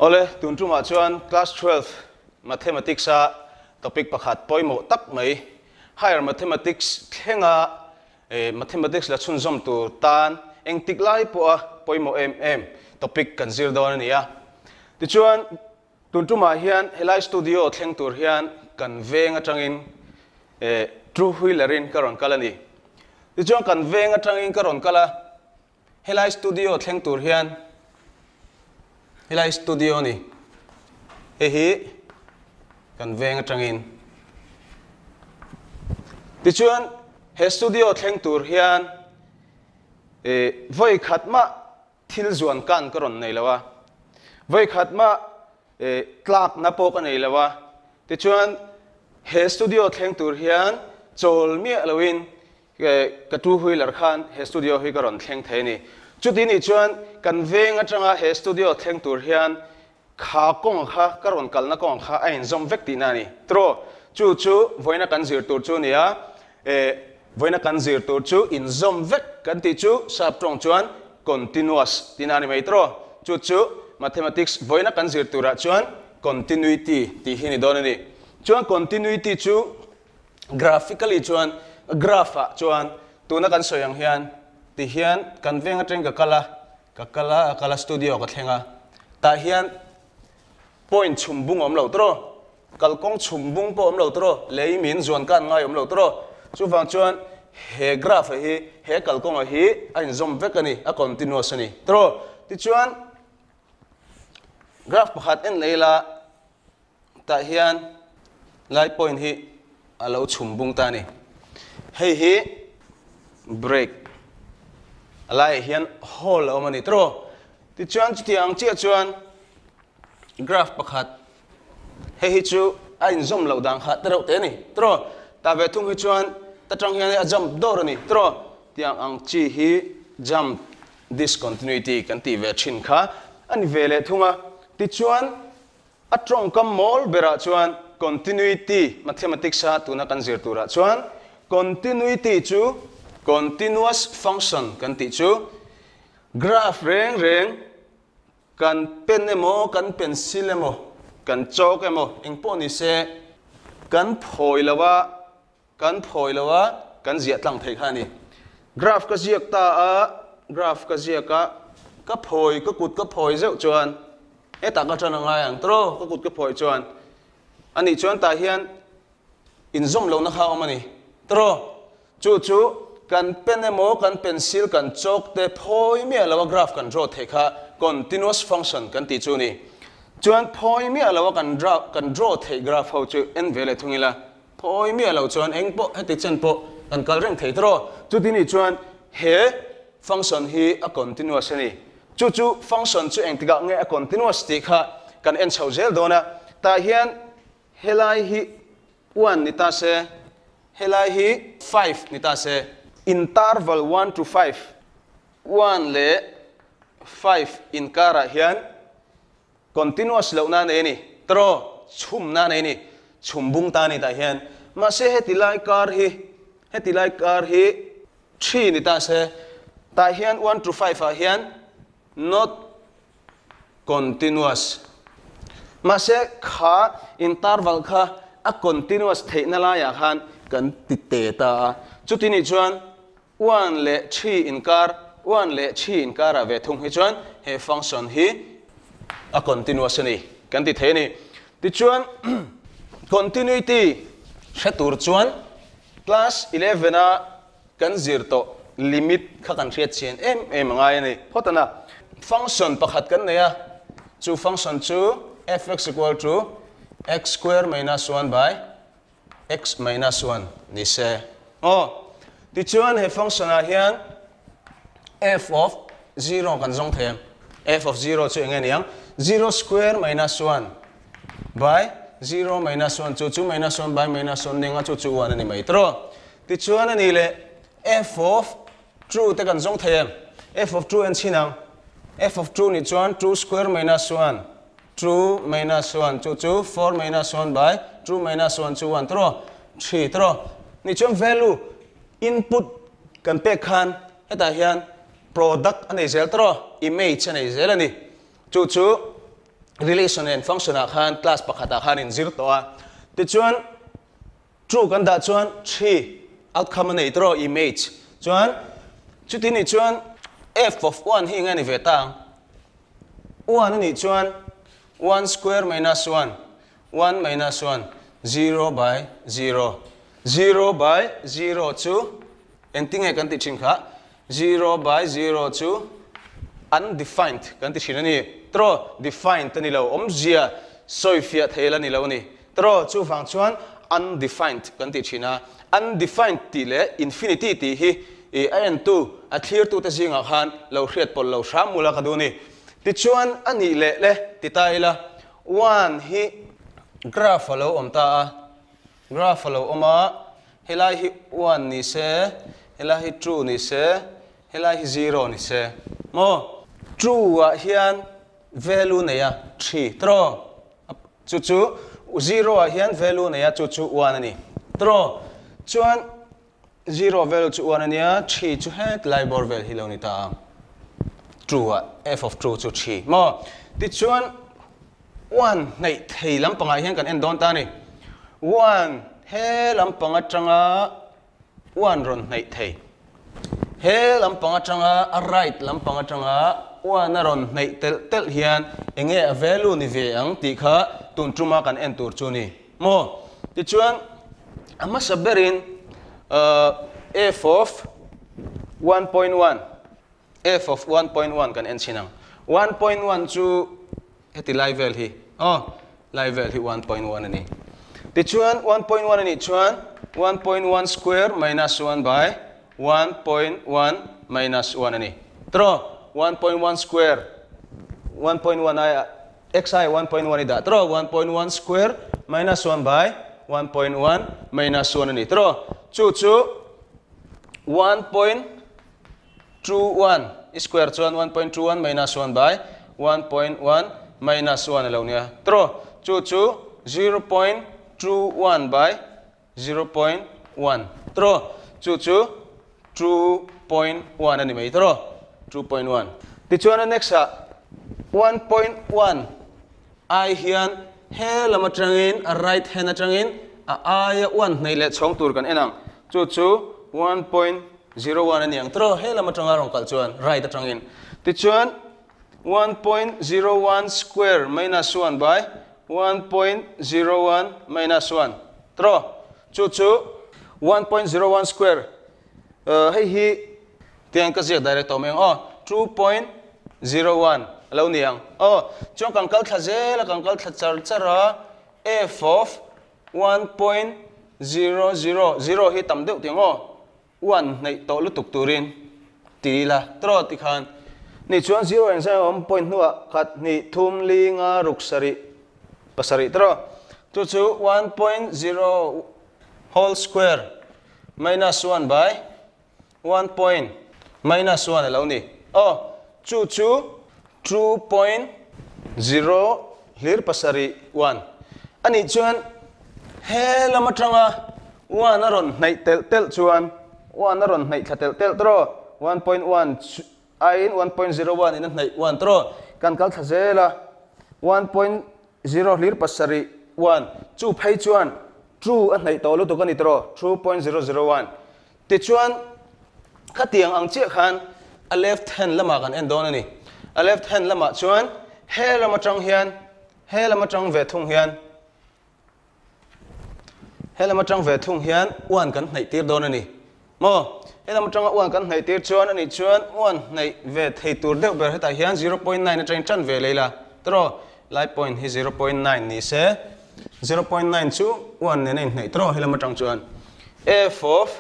Awle, tun tumah chuan Class 12 Mathematics a topic pakhat pawimawh tak mai, Higher Mathematics thlenga Mathematics la chhunzawm tur tan engtik lai pawha pawimawh em em topic kan zir dawn a ni a. Tichuan, tun tumah hian helai studio thleng tur hian kan veng atangin two wheeler in ka rawn kal a ni. Tichuan kan veng atangin ka rawn kal a, Helai studio thleng tur hian helai studio a ni. Hei hi kan veng atangin. Tichuan he studio thleng tur hian eh vawi khat mah thil zuan kan ka rawn nei lo a. Vawi khat mah eh tlakna pawh ka nei lo a. Tichuan he studio thleng tur hian chawl miah loin Ka two wheeler khan he studio hi ka rawn thleng thei a ni. Chuti nih chuan kan veng atanga he studio thleng tur hian kha kawng kha ka rawn kalna kawng kha a inzawm vek tihna a ni. Tro, chu chu vawiina kan zir tur chu a ni a, vawiina kan zir tur chu inzawm vek kan tih chu sap tawng chuan continuous tihna a ni mai tro. Chu chu mathematics vawiina kan zir turah chuan continuity tih hi a ni dawn a ni. Chuan continuity chu Graphically chuan graph ah chuan tuna kan sawi ang hian ti hian kan veng atangin ka kal a, ka kal a, ka kal a studio ka thleng a, tah hian point chhum bung a awm lo tawh, kalkawng chhum bung pawh a awm lo tawh, lei min zuan kan ngai a awm lo tawh. Chuvang chuan he graph ah hi he kalkawng ah hi a inzawm vek a ni, a continuous a ni tawh. Tichuan graph pakhat en leh ila. Tah hian lai point hi a lo chhum bung ta a ni. Hei hi brake a laiah hian hole a awm a ni tawh. Tichuan chutiang ang chiah chuan graph pakhat hei hi chu a inzawm loh dan kha tereuh te a ni tawh. Tah ve thung hi chuan ta tang hian a jump dawr a ni tawh. Tiang ang chi hi jump discontinuity kan tih ve thin kha a ni ve leh thung a. Tichuan A tawngkam mawl berah chuan continuity, mathematics a tuna kan zir turah chuan continuity chu continuous function kan tih chu graph reng reng kan pen emaw kan pencil emaw kan chalk emaw engpawh ni se kan phawi lo a kan phawi lo a kan ziah tlang theih kha a ni. Graph ka ziak ta a, graph ka ziak a, ka phawi ka kut ka phawi zeuh chuan hetah ka tan a ngai ang tawh ka kut ka phawi chuan a nih chuan tah hian inzawm lohna kha a awm a ni tawh. Chu chu kan pen emaw kan pencil kan chalk te phawi miah lo a graph kan draw theih kha continuous function kan tih chu a ni. Chuan phawi miah lo a kan draw kan draw theih graph ho chu en ve leh thung ila. Phawi miah lo chuan eng pawh heti chen pawh kan kal reng thei tawh. Chuti nih chuan he function hi a continuous a ni. Chu chu function chu engtikah nge a continuous tih kha kan en chho zel dawn a. Tah hian helai hi one ni ta se, helai hi five ni ta se. Interval one to five, one leh five inkarah hian Continuous lohna a nei a ni. Tro, chhumna a nei a ni. Chhum bung ta a ni tah hian. Mahse heti lai kar hi, heti lai kar hi thi ni ta se, tah hian one to five ah hian not continuous. Mahse kha interval kha a continuous theihna laiah khan kan ti te ta a. Chuti nih chuan One leh three inkar, one leh three inkarah ve thung hi chuan he function hi a continuous a ni kan ti thei a ni. Tichuan continuity hre tur chuan class 11 a kan zir tawh limit kha kan hriat chian em em a ngai a ni. Phawt ana function pakhat kan nei a, chu function chu fx equal to x square minus 1 by x minus 1 ni se. Aw, tichuan he function ah hian f of 0 kan zawng thei em? F of 0 chu enge niang? 0 square minus 1 by 0 minus 1 chu chu minus 1 by minus 1 ning a chu chu 1 a ni mai tawh. Tichuan a ni leh f of 2 te kan zawng thei em? F of 2 en chhin ang. F of 2 nih chuan 2 square minus 1 2 minus 1 chu chu 4 minus 1 by 2 minus 1 chu 1 tawh 3 tawh ni chuan value input kan pek khan hetah hian product a nei zel tawh image a nei zel a ni chu chu. Relation and function ah khan class pakhat ah khan in zir tawh a. Tichuan true kan dah chuan three outcome a nei tawh image chuan chuti nih chuan f of one hi eng a ni ve ta ang? One a nih chuan one square minus one, one minus one, zero by zero, zero by zero chu engtinge kan tih thin kha? Zero by zero chu undefined kan ti thin a ni. Tro, defined a ni lo, awmzia sawifiah thei la ni lo a ni. Tro, chuvang chuan undefined kan ti thin a. Undefined tih leh infinity tih hi i a entu, a thlirtute zingah khan lo hriat pawlh lo hram mula ka duh a ni. Tichuan a nih leh le ti ta ila, one hi graph a lo awm ta a. Graph a lo awm a, helai hi one ni se, helai hi two ni se, helai hi zero ni se. Maw? Two ah hian value nei a, three, tiraw? Chu chu zero ah hian value nei a, chu chu one a ni, tiraw? Chuan zero value chu one a nia, three chu hetlai bawr vel hi lo ni ta a, two ah f of two chu three, maw? Tichuan. One hnaih thei lampangah hian kan en dawn ta a ni. One he lampang atanga one rawn hnaih thei. He lampang atanga a right lampang atanga one a rawn hnaih telh telh hian enge a value ni ve ang tih kha tun tuma kan en tur chu a ni maw? Tichuan a hmasa berin f of 1.1 F of 1.1 kan en chhin ang. 1.1 chu heti lai vel hi, aw, lai vel hi 1.1 a ni. Tichuan 1.1 a nih chuan 1.1 square minus 1 by 1.1 minus 1 a ni. Tiraw? 1.1 square 1.1 aia x aia 1.1 i dah tiraw? 1.1 square minus 1 by 1.1 minus 1 a ni. Tiraw? Chu chu 1. 21 square chuan 1.21 minus 1 by 1.1 minus 1 a lo nia. Tiraw? Chu chu 0.21 by 0.1. Tiraw? Chu chu 2.1 a ni mai. Tiraw? 2.1. Tichuan a next ah 1.1 ai hian he lam atangin a right hand atangin a aia 1 hnaih leh chhawng tur kan en ang. Chu chu 1. 01 a ni ang tiraw? He lam atanga rawn kalh chuan right atangin. Tichuan 1.01 square minus 1 by 1.01 minus 1 tiraw? Chu chu 1.01 square hei hi tiang ka ziak direct tawh mai ang aw 2.01 a lo ni ang aw. Chuan kan kal thla zel a, kan kal thla char char a, f of 1.000 hi tam deuh tiang aw, one hnaih tawh lutuk turin ti ila tiraw tikhan ni chuan zero eng zai awm point hnuah khat hnih thum li nga ruk sarih pasarih tiraw chu chu 1.0 whole square minus 1 by 1 point minus 1 a lo ni aw chu chu 2.0 hlir pasarih 1 a nih chuan he lam atanga 1 a rawn hnaih telh telh chuan 1 a rawn hnaih thla telh telh tawh 1.1 aiin 1.01 in a hnaih 1 tawh kan kal thla zel a 1.0 hlir pasarih 1 chu phei chuan 2 a hnaih tawh lutuk a ni tawh 2.001 Tichuan, khatiang ang chiah khan a left hand lamah kan en dawn a ni. A left hand lamah chuan he lam atang hian, he lam atang ve thung hian, he lam atang ve thung hian uan kan hnaih tir dawn a ni. Maw? He lam atanga uan kan hnaih tir chuan ani chuan uan hnaih ve thei tur deuh ber hetah hian 0.9 atangin tan ve lei la. Tiraw? Lai point hi 0.9 ni se, 0.9 chu uan nen a inhnaih tiraw he lam atang chuan. F of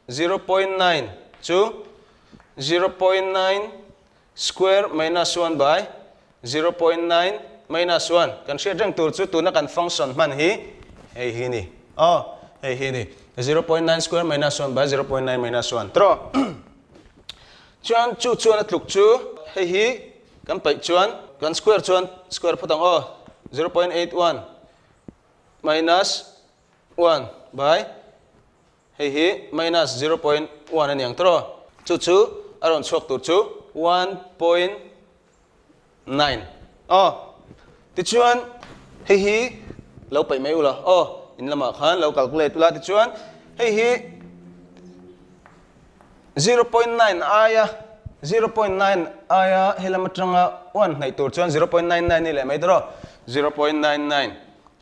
0.9 chu 0.9 square minus 1 by 0.9 minus 1. Kan hriat reng tur chu tuna kan function hman hi hei hi ni. Aw, hei hi ni. 0.9 square minus 1 by 0.9 minus 1. Tiraw? Chuan chu chuan a tluk chu hei hi kan paih chuan kan square chuan square phawt ang aw. 0.81 minus 1 by hei hi minus 0.1 a ni ang tawh. Chu chu a rawn chhuak tur chu 1.9 aw. Tichuan, hei hi lo paih mai ula aw, in lamah khan lo calculate ula. Tichuan, hei hi 0.9 aia 0.9 aia he lam atanga 1 hnaih tur chuan 0.99 ni leh mai tawh 0.99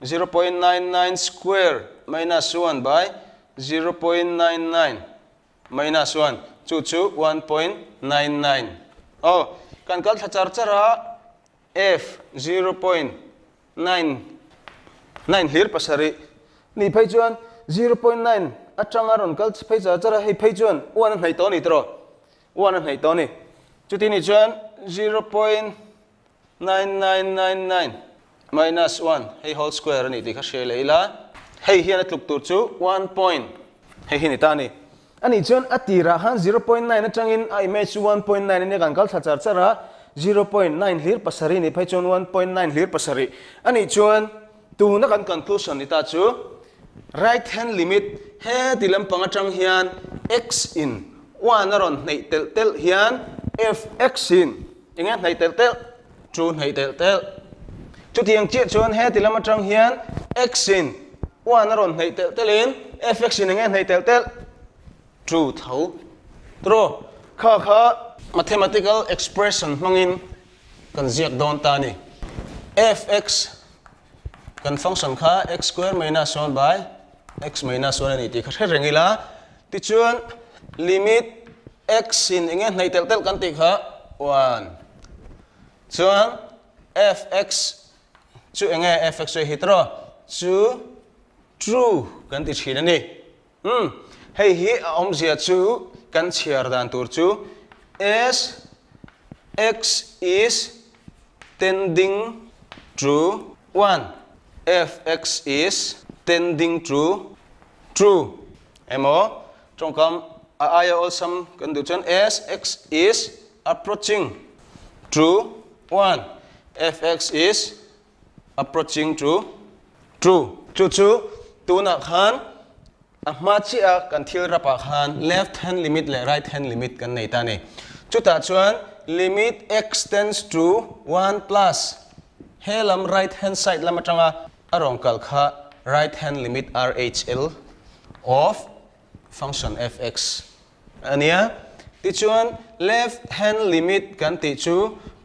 0.99 square minus 1 by 0.99 minus 1 chu chu 1.99 aw kan kal thla char char a f 0.9 9 hlir pasarih ni phei chuan 0.9 atanga rawn kal phei char char a hei phei chuan 1 a hnaih tawh ni tawh 1 a hnaih tawh ni chuti ni chuan 0.9999 minus 1 hei whole square ani ti kha hre leh ila hei hian a tluk tur chu 1 point hei hi ni ta ni ani chuan a tirah khan 0.9 atangin a image chu 1.9 ani kan kal thla char char a 0.9 hlir pasarih ni phei chuan 1.9 hlir pasarih ani chuan tuna kan conclusion ni ta chu right hand limit he ti lampang atang hian x in 1 a rawn hnaih tel tel hian f x in enge hnaih tel tel chu hnaih tel tel chutiang chiah chuan he ti lam atang hian x in 1 a rawn hnaih tel telin f x in enge hnaih tel tel true tho tro kha kha mathematical expression hmangin kan ziak dawn ta ni fx kan function kha x square minus 1 by x minus 1 ani ti kha hre reng ila tichuan limit x in enge hnaih tel tel kan ti kha 1 chuan fx chu enge fx chu hi tro chu true kan ti thin ani hei hi a awmzia chu kan chhiar dan tur chu s x is tending to 1 fx is tending to true emo tongkam a aia awlsam kan duh chuan s x is approaching to 1 fx is approaching to true chu chu tuna khan a hma chi a kan thil rapa khan left hand limit leh right hand limit kan nei ta ni chutah chuan limit x tends to 1 plus helam right hand side lam atanga a rawn kal kha right hand limit RHL of function fx ania tichuan left hand limit kan ti chu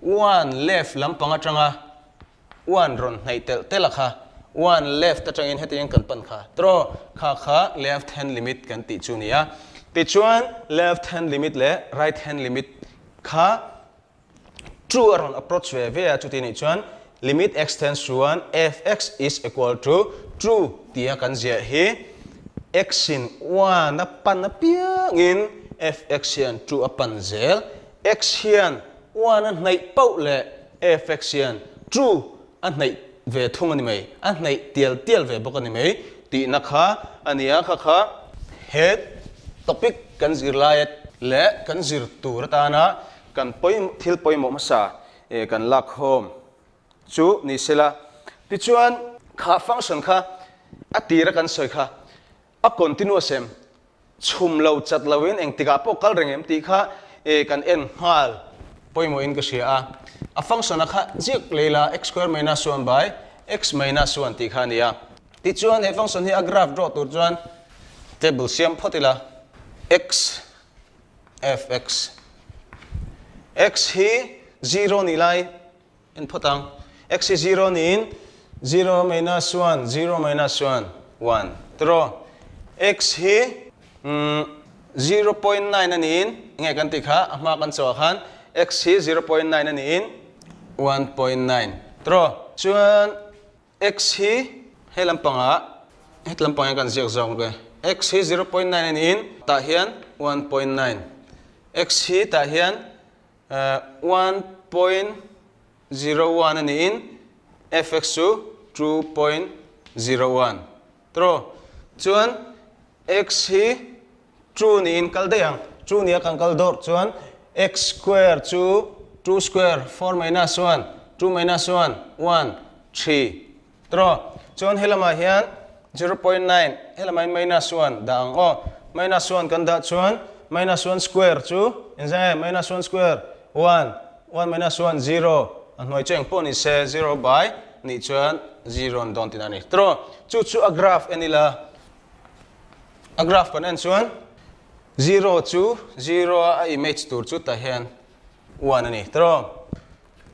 1 left lampang atanga 1 ron hnaih tel tel a kha 1 left atangin hetiang kan pan kha tro kha kha left hand limit kan ti chu nia tichuan left hand limit le right hand limit kha true aron approach ve ve a chuti ni chuan limit x tends to 1 fx is equal to true tia kan zia hi x in 1 a pan a piangin fx hian true a pan zel x hian 1 a hnaih pauh le fx hian true a hnaih ve thung ani mai a hnaih tial tial ve bawk ani mai tihna kha ania kha kha he topic kan zir lai le kan zir tur atana kan poi thil pawimawh hmasa kan lak home chu ni sela tichuan kha function kha a tira kan sawi kha a continuous em chhum lo chat loin eng tikah pawh kal reng em tih kha kan en nghal pawimawh in ka hria a a function a kha ziak leila x square minus 1 by x minus 1 tih kha ania tichuan he function hi a graph draw tur chuan table siam phawt ila x fx x hi 0 ni lai en phawt ang x hi 0 niin 0 minus 1 0 minus 1 1 tro x hi 0.9 aniin nge kan ti kha a hma kan chaw khan x hi 0.9 aniin 1.9 tro chuan x hi he lampanga het lampanga kan ziak zawng ke x hi 0.9 aniin tah hian 1.9 x hi tah hian 1.01 aniin fx chu 2.01 tro chuan x hi true niin kal daih ang true nia kan kal dawr chuan x square chu 2 square 4 minus 1 2 minus 1 1 3 tro chuan helamah hian 0.9 helamah minus 1 dah ang aw minus 1 kan dah chuan minus 1 square chu engzang nge minus 1 square 1 1 minus 1 0 a hnuai chu eng pawh ni se 0 by nih chuan zero an dawn tihna a ni. Tiraw? Chu chu a graph en ila, a graph kan en chuan zero chu zero a a image tur chu tah hian one a ni. Tiraw?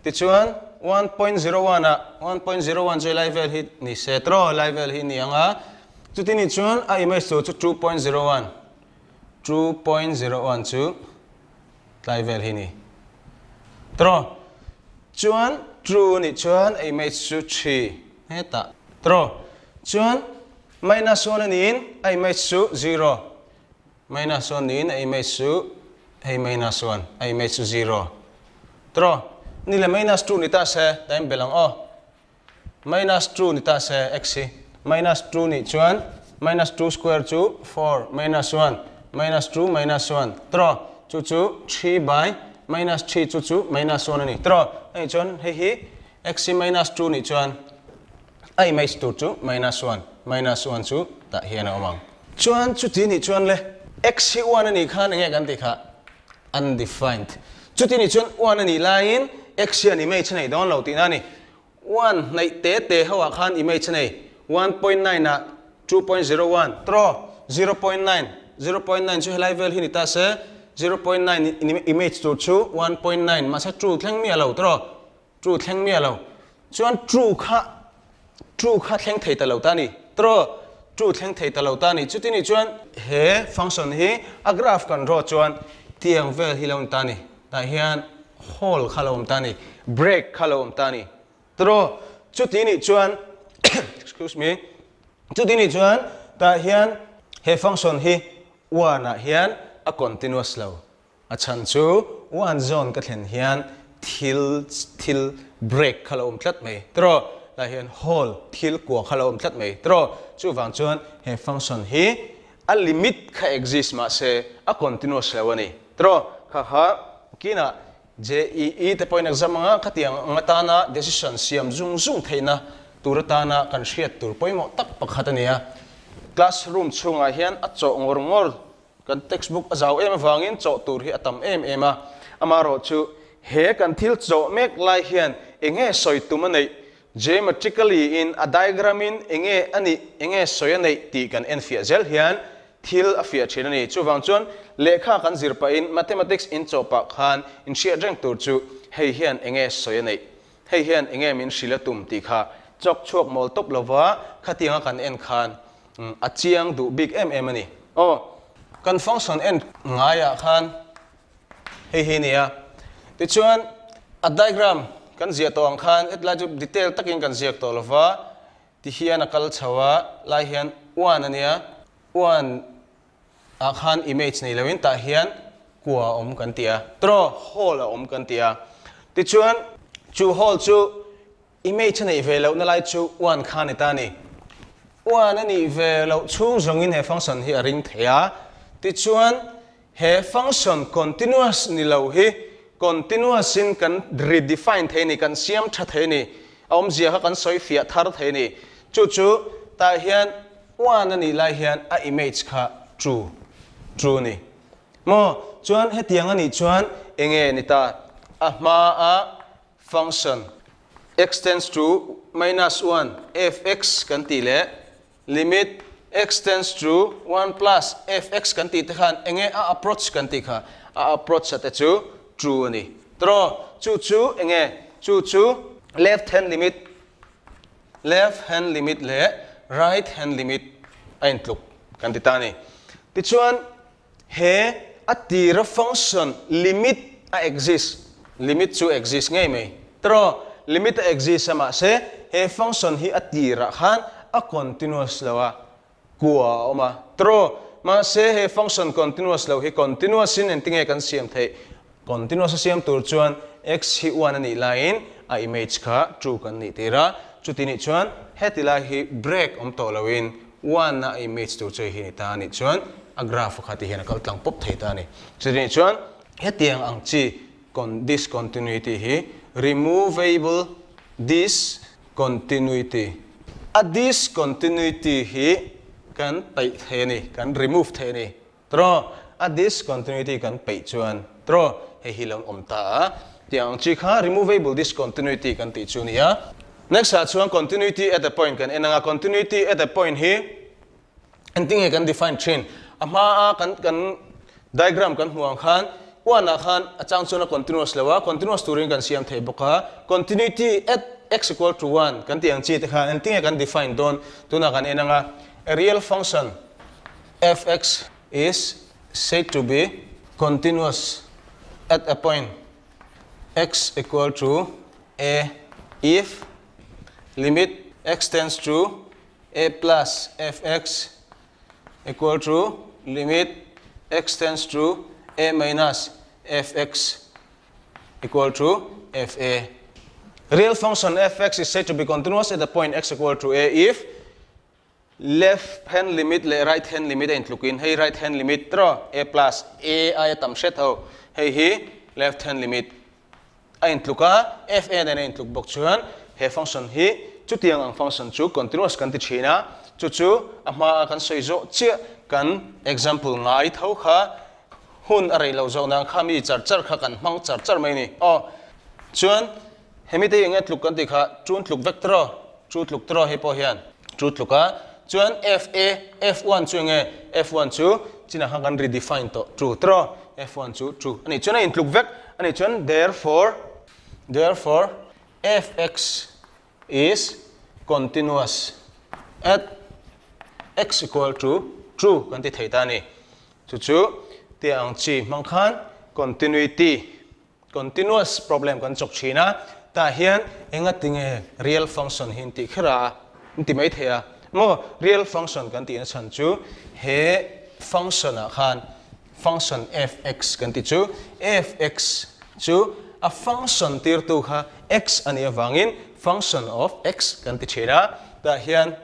Tichuan 1.01 ah 1.01 chu helai vel hi ni se tiraw? Helai vel hi ni ang a, chuti nih chuan a image tur chu 2.01, 2.01 chu tlai vel hi ni. Tiraw? Chuan true nih chuan a image chu three hetah. Tiraw? Chuan minus one a niin a image chu zero. Minus one niin a image chu hei minus one, a image chu zero. Tiraw? Ni le minus two ni ta se, time belh ang aw. Minus two ni ta se x hi minus two nih chuan minus two square chu four minus one minus two minus one tiraw chu chu three by minus three chu chu minus one a ni tiraw hei chuan hei hi x hi minus two nih chuan a image tur chu minus one minus one chu tah hian a awm ang. Chuan chuti nih chuan le x hi one a nih khan enge kan tih kha Undefined. Chuti nih chuan one a nih laiin x hian image a nei dawn lo tihna a ni. One hnaih te te ho ah khan image a nei. 1.9 ah 2.01 trawh 0.9, 0.9 chu helai vel hi ni ta se 0.9 image tur chu 1.9 mahse true thleng miah lo trawh true thleng miah lo. Chuan true kha true kha thleng thei ta lo ta a ni. Trawh true thleng thei ta lo ta a ni. Chuti nih chuan he function hi a graph kan draw chuan tiang vel hi lo awm ta a ni. Tah hian hole kha lo awm ta a ni. Break kha lo awm ta a ni. Trawh chuti nih chuan excuse me chuti nih chuan tah hian he function hi one ah hian a continuous lo. A chhan chu one zone ka thlen hian thil thil break kha lo awm tlat mai tiraw? Lai hian hole thil kua kha lo awm tlat mai tiraw? Chuvang chuan he function hi a limit kha exist mahse a continuous lo a ni tiraw? Kha kha kinah JEE te pawhin exam anga khatiang ang atana decision siam zung zung theihna tur atana kan hriat tur pawimawh tak pakhat a ni a. Classroom chhungah hian a chawh ngawr ngawr Kan textbook a zau em avangin chawh tur hi a tam em em a, amaherawhchu he kan thil chawh mek lai hian enge sawi tum a neih, geometrically in a diagram in enge a nih, enge sawi a neih tih kan enfiah zel hian thil a fiah thin a ni. Chuvang chuan lehkha kan zir pahin mathematics in chawh pah khan inhriat reng tur chu hei hian enge sawi a neih, hei hian enge min hrilh a tum tih kha chawk chhuak mawl tawp lova khatianga kan en khan A chiang duh bik em em a ni. Aw, kan function en ngaiah khan hei hi nia. Tichuan, a diagram kan ziah tawh ang khan hetlai chu detail takin kan ziak tawh lo va, tihian a kal chho a, lai hian one a nia, one ah khan image nei loin tah hian kua a awm kan ti a, tiraw hole a awm kan ti a. Tichuan, chu hole chu Image a neih ve lohna lai chu one kha a ni ta a ni. One a nih ve loh chhung zawngin he function hi a ring thei a. Tichuan, he function continuous ni lo hi continuous in kan redefine thei a ni, kan siam tha thei a ni, a awmzia kha kan sawi fiah thar thei a ni. Chu chu tah hian one a nih lai hian a image kha true, true a ni. Maw? Chuan hetiang a nih chuan enge ni ta? A hmaa Function x tends to minus one fx kan tih leh limit x tends to one plus fx kan tih te khan enge a approach kan tih kha a approach a te chu true a ni. Tiraw chu chu enge chu chu left hand limit left hand limit leh right hand limit a intluk kan ti ta a ni. Tichuan He a tira function limit a exist, limit chu exist ngei mai tiraw, limit a exist a mahse he function hi a tirah khan a continuous lo a, kua a awm a tiraw, mahse he function continuous lo hi continuous in engtinge kan siam theih, continuous a siam tur chuan x hi one a nih laiin a image kha true kan nih tir a, chuti nih chuan heti lai hi break awm tawh loin one a image tur chu hei hi ni ta a nih chuan a graph kha ti hian a kal tlang pawp thei ta a ni. Chutih chuan hetiang ang chi discontinuity hi removable discontinuity a discontinuity hi kan paih thei a ni, kan remove thei a ni. Tiraw a discontinuity kan peih chuan tiraw hei hi lo awm ta a, tiang ang chi kha removable discontinuity kan tih chu a ni a. Next ah chuan continuity at a point kan en anga, continuity at a point hi engtin nge kan define thin? A hma a kan kan diagram kan hmuh ang khan one ah khan a chang chuan a continuous lo a, continuous turin kan siam thei bawk a. Continuity at x equal to one kan tih ang chi te khan engtin nge kan define dawn? Tunah kan en anga, a real function fx is said to be continuous at a point x equal to a if limit x tends to a plus fx equal to limit x tends to a minus fx equal to fa. Real function fx is said to be continuous at the point x equal to a if left hand limit leh right hand limit a intlukin, hei right hand limit tro a plus a aia tam hret ho, hei hi left hand limit a intluka fa nen a intluk bawk chuan he function hi, chutiang ang function chu continuous kan ti thin a. Chu chu a hma a kan sawi zawh chiah kan example ngai tho kha, hun a rei lo zawh nang kha mi char char kha kan hmang char char mai ni. Aw, chuan hemi te enge tluk kan ti kha? Chun tluk vek tro, chu tluk tro, hei pawh hian chu tluk a. Chuan fa, f1 chu enge? F1 chu china khan kan redefine tawh, chu tro, f1 chu chu ani. Chuan a intluk vek ani. Chuan therefore fx is continuous at x equal to 2 kan ti thei ta ni. Chu chu ti ang chi hmang khan continuity, continuous problem kan chok thina. Ta hian enga tinge real function hin ti khera ti mai theia mo? Real function kan ti na chan chu he function a khan function fx kan ti chu, fx chu a function tir tu kha x ani awangin function of x kan ti thina. Ta hian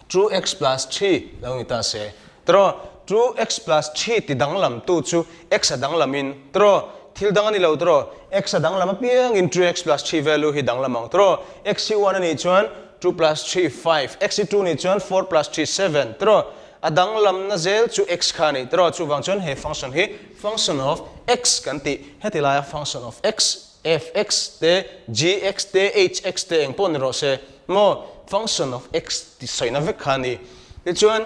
2x plus 3 lo ni ta se tro, 2x plus 3 ti danglam tu chu x a danglamin tro, thil dang ani lo tro, x a danglam apiang in 2x plus 3 value hi danglam ang tro. X hi 1 ani chuan 2 plus 3 5, x hi 2 ni chuan 4 plus 3 7 tro. A danglam na zel chu x kha ni tro. Chu wang chuan he function hi function of x kan ti. Heti laia function of x, fx te, gx te, hx te, eng pawh ni rawh se mo, function of x ti saina vek kha ni. Ti chuan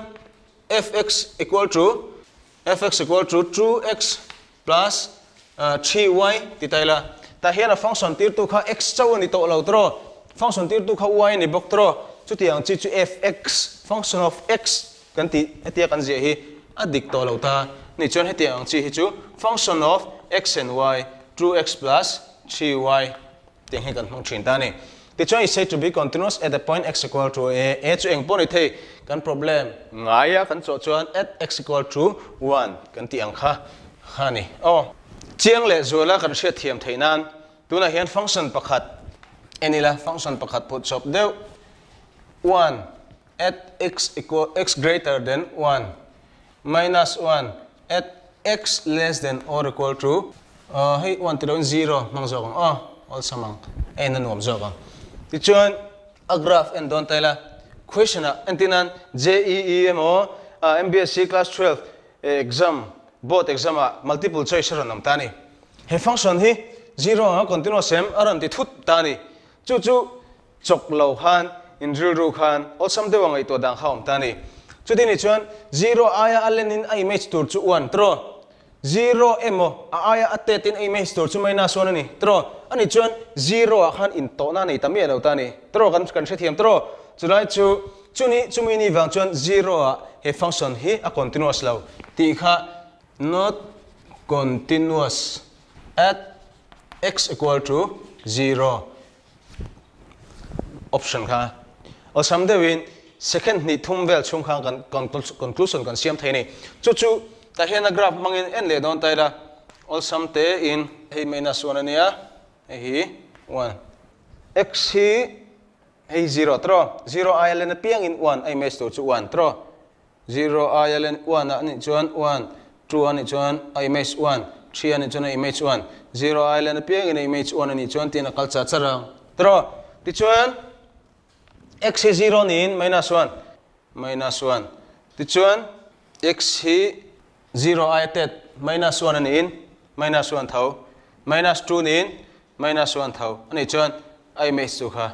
fx equal to 2x plus 3y ti taila. Ta hian a function tir tu kha x chau ani to lo tro, function tir tu kha y ni bawk tro. Chu tiang chi chu fx function of x kan ti hetia kan zia hi a dik to lo ta ni. Chuan hetiang ang chi hi chu function of x and y, 2x plus 3y tiang hi kan hmang thin ta ni. Ti chuan is said to be continuous at the point x equal to a, a chu eng pawh ni thei. Kan problem ngaia kan chaw chuan at x equal to 1 kan ti ang kha kha ni. Oh, chiang le zuala kan hriat thiam theinan tuna hian function pakhat enila, function pakhat put chop deuh, 1 at x equal x greater than 1 minus 1 at x less than or equal to hei 1 ti lo 0 mang zawk ang. Oh, all samang en na nuam zawk ang. Ti chuan a graph en don taila. Question a entinan JEE emo MBSC class 12 exam, board exam a multiple choice ron nam ta ni. He function hi 0 a continuous sem aran ti thut ta ni. Chu chu chok lo khan in ril ru khan ol sam dewa ngai to dang kha om ta ni. Chu ti ni chuan 0 aya alenin a image tur chu 1 tro, 0 emo a aya ate tin a image tur chu minus 1 ani tro. Ani chuan 0 a khan in to na nei tami lo ta ni tro, kan kan hrethiam tro. Chulai chu chuni chumi ni wang chuan 0 a he function hi a continuous lo ti kha, not continuous at x equal to 0 option kha o sam dewin second ni thum vel chung khang kan conclusion kan siam thei ni. Chu chu ta hian a graph mangin en le don taila ol sam te in. Hei minus 1 ania, hei hi 1, x hi hei 0 tro, 0 i len piang in 1 ai mes to chu 1 tro. 0 i len 1 ani chuan 1, 2 ani chuan ai mes 1, 3 ani chuan ai mes 1, 0 i len piang in image 1 ani chuan tin a kal cha charang tro. Ti chuan x hi 0 ni in minus 1 minus 1. Ti chuan x hi 0 i tet minus 1 ani in minus 1 thau, minus 2 ni in minus 1 thau ani chuan ai mes chu kha.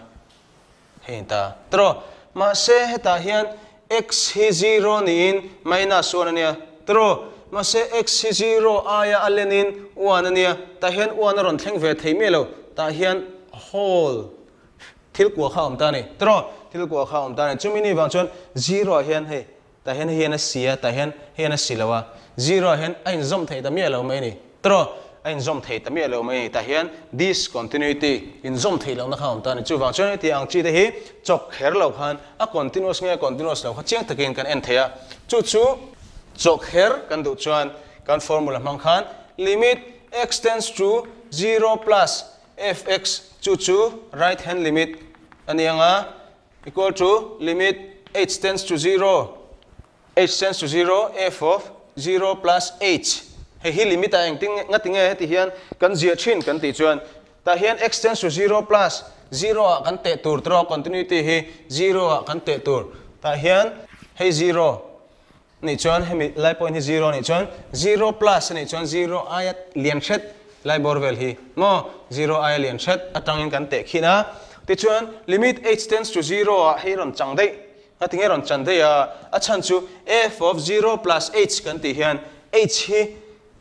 Hei ni ta. Tiraw? Mahse hetah hian x hi zero niin minus one a nia. Tiraw? Mahse x hi zero aia a lenin one a nia. Tah hian one a rawn thleng ve thei miah lo. Tah hian hole thil kua kha a awm ta a ni. Tiraw? Thil kua kha a awm ta a ni. Chumi ni vang chuan zero ah hian hei Tah hian hei hian a si a, tah hian hei hian a si lo a. Zero ah hian a inzawm thei ta miah lo mai a ni. Tawh, a inzawm thei ta miah lo mai a ni. Tah hian discontinuity, inzawm theih lohna kha a awm ta a ni. Chuvang chuan heti ang chi te hi chawk kher lo khan a continuous nge a continuous lo kha chiang takin kan en thei a. Chu chu chawk kher kan duh chuan kan formula hmang khan limit x tends to zero plus fx chu chu right hand limit a ni ang a. Equal to limit h tends to zero, h tends to zero f of zero plus h. Hei hi limit ah engtin nge ngati nge heti hian kan ziah thin kan tih chuan tah hian x tends to zero plus zero ah kan teh tur tawh continuity hi zero ah kan teh tur tah hian hei zero nih chuan hemi lai point hi zero nih chuan zero plus a nih chuan zero aia lian hret lai bawr vel hi maw zero aia lian hret atangin kan teh khin a tichuan limit h tends to zero ah hei rawn chang daih a tinge rawn chan daih a a chhan chu f of zero plus h kan tih hian h hi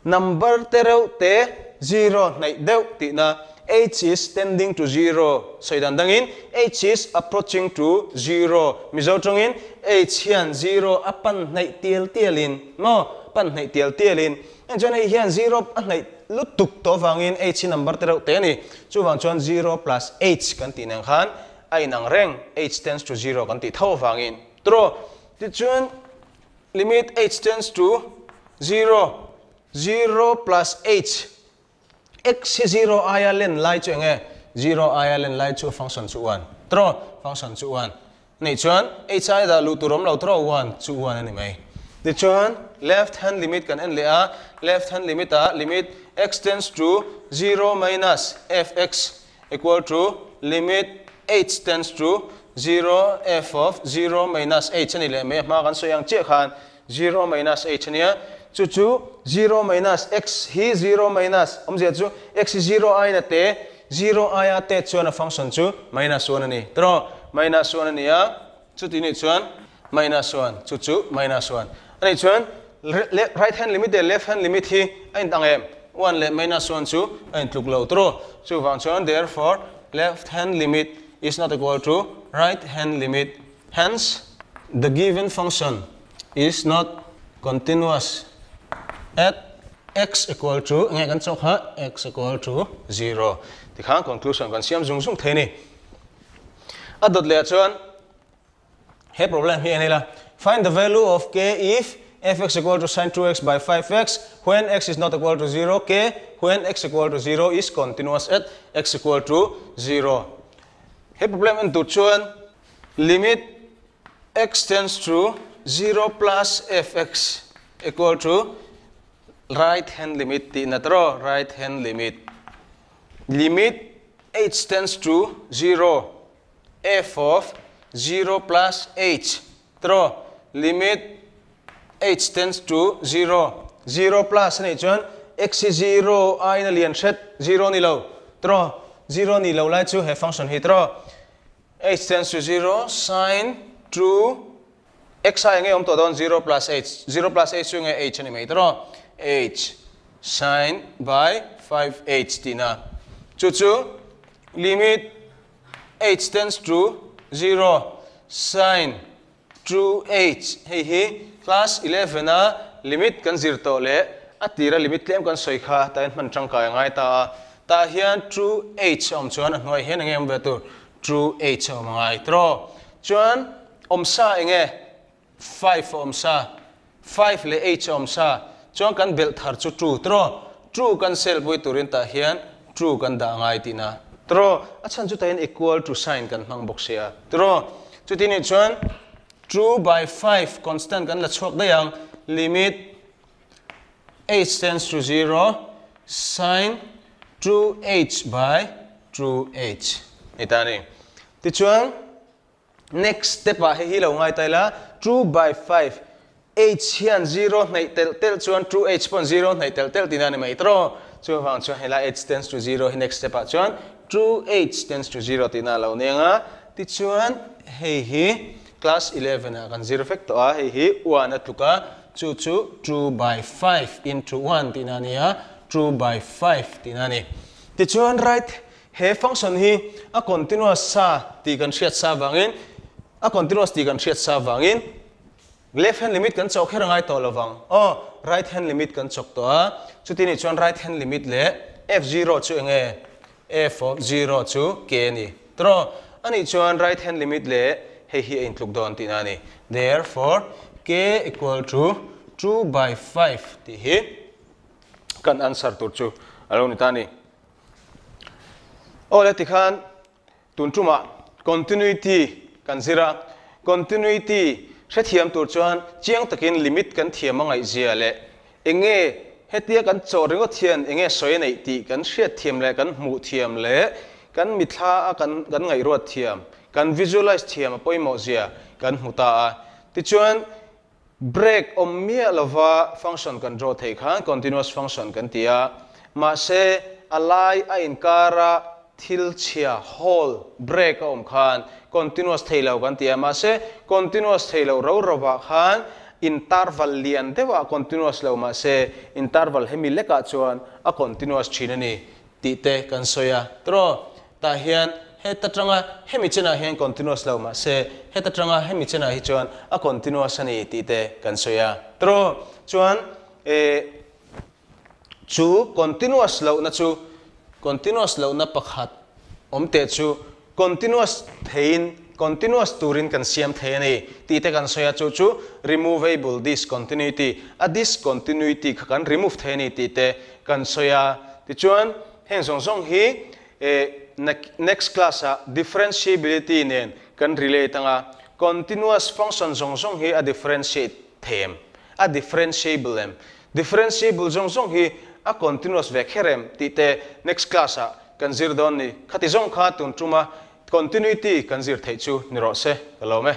Number te reuh te zero hnaih deuh tihna, h is tending to zero, sawi dan dangin h is approaching to zero, Mizo tawngin h hian zero a pan hnaih tial tialin, maw, pan hnaih tial tialin, heng chuan hei hian zero a hnaih lutuk tawh avangin h hi number te reuh te a ni, chuvang chuan zero plus h kan tih nen khan a inang reng, h tends to zero kan tih tho avangin. Tawh, tichuan Limit h tends to zero, zero plus h, x hi zero aia len lai chu eng nge? Zero aia len lai chu function chu one tawh, function chu one anih chuan h aia dah luh tur awm lo tawh one chu one a ni mai. Tichuan left hand limit kan en leh a, left hand limit ah limit x tends to zero minus f x equal to limit h tends to zero f of zero minus h a ni leh mai a hma kan sawi ang chiah khan zero minus h a nia chu chu zero minus x hi zero minus awmzia chu x hi zero aiin a te zero aia te chuan a function chu minus one a ni tawh minus one a ni a chuti nih chuan minus one chu chu minus one a nih chuan right hand limit leh left hand limit hi a intang em one leh minus one chu a intluk lo tawh chuvang chuan therefore left hand limit is not equal to right hand limit hence the given function is not continuous at x equal to enge kan chawk kha x equal to zero tikhan conclusion kan siam zung zung thei a ni. A dawt leh ah chuan he problem hi en ila, Find the value of k if fx equal to sin 2x by 5x when x is not equal to zero, k when x equal to zero is continuous at x equal to zero. He problem en tur chuan limit x tends to zero plus fx equal to right hand limit tihna tawh right hand limit limit h tends to zero f of zero plus h tawh limit h tends to zero zero plus a nih chuan x hi zero aiin a lian hret zero ni lo tawh zero ni lo lai chu he function hi tawh h tends to zero sin two x ai nge awm tawh dawn zero plus h zero plus h chu nge h a ni mai tawh h sin by five h tihna chu chu limit h tends to zero sin two h hei hi class eleven a limit kan zir tawh leh a tira limit tlem kan sawi kha tah hian hman tangkai a ngai ta a tah hian two h a awm chuan a hnuai hian enge awm ve tur two h a awm a ngai tawh chuan awmsa enge five a awmsa five leh h a awmsa chuan kan belh thar chu two tawh two kan sel pui turin tah hian two kan dah ngai tihna tawh a chhan chu tah hian equal to sign kan hmang bawk sia tawh chuti nih chuan two by five constant kan la chhuak daih ang limit h tends to zero sin two h by two h ni ta a ni tichuan Next step ah hei hi lo ngai ta ila, two by five, h hian zero hnaih telh telh chuan two h pawn zero hnaih telh telh tihna a ni mai tawh. Chuvang chuan helai h tends to zero hi next step ah chuan two h tends to zero tihna a lo ni ang a. Tichuan hei hi class 11 ah kan zir vek tawh a, hei hi 1 a tluk a, chu chu 2 by 5 into 1 tihna a ni a, 2 by 5 tihna a ni. Tichuan right he function hi a continuous sa tih kan hriat sa vangin, a continuous tih kan hriat sa vangin left hand limit kan chawk her a ngai tawh lovang. Aw, right hand limit kan chawk tawh a, chuti nih chuan right hand limit leh f0 chu enge? F of 0 chu k a ni. Tawh a nih chuan right hand limit leh hei hi a intluk dawn tihna a ni. Therefore, k equal to 2 by 5 tih hi kan answer tur chu a lo ni ta a ni. Aw le tikhan tun tumah continuity kan zir a, continuity hrethiam tur chuan chiang takin limit kan thiam a ngaihzia leh enge hetia kan chawh ringawt hian enge sawi a neih tih kan hriat thiam leh kan hmuh thiam leh kan mithla a kan kan ngaihruat thiam, kan visualize thiam a pawimawh zia kan hmu ta a. Tichuan Break awm miah lova function kan draw theih khan continuous function kan ti a, mahse a lai a inkara thil chhia, hole, break a awm khan continuous thei lo kan ti a, mahse continuous thei lo ro rovah khan interval lian deuhah continuous lo mahse interval hemi lekah chuan a continuous thin a ni tih te kan sawi a. Tiraw? Tah hian heta tanga hemi chenah hian continuous lo mahse heta tanga hemi chenah hi chuan a continuous a ni tih te kan sawi a. Tiraw? Chuan eh chu continuous lohna chu continuous lohna pakhat awm teh chu continuous theiin continuous turin kan siam thei a ni tih te kan sawi a, chu chu removable discontinuity, a discontinuity kha kan remove thei a ni tih te kan sawi a. Tichuan heng zawng zawng hi Next class ah differentiability nen kan relate anga, continuous function zawng zawng hi a differentiate thei em? A differentiable em? Differentiable zawng zawng hi a continuous ve kher em? Tih te next class ah kan zir dawn ni. Khati zawng kha tun tuma continuity kan zir theih chu ni rawh se ka lawm e.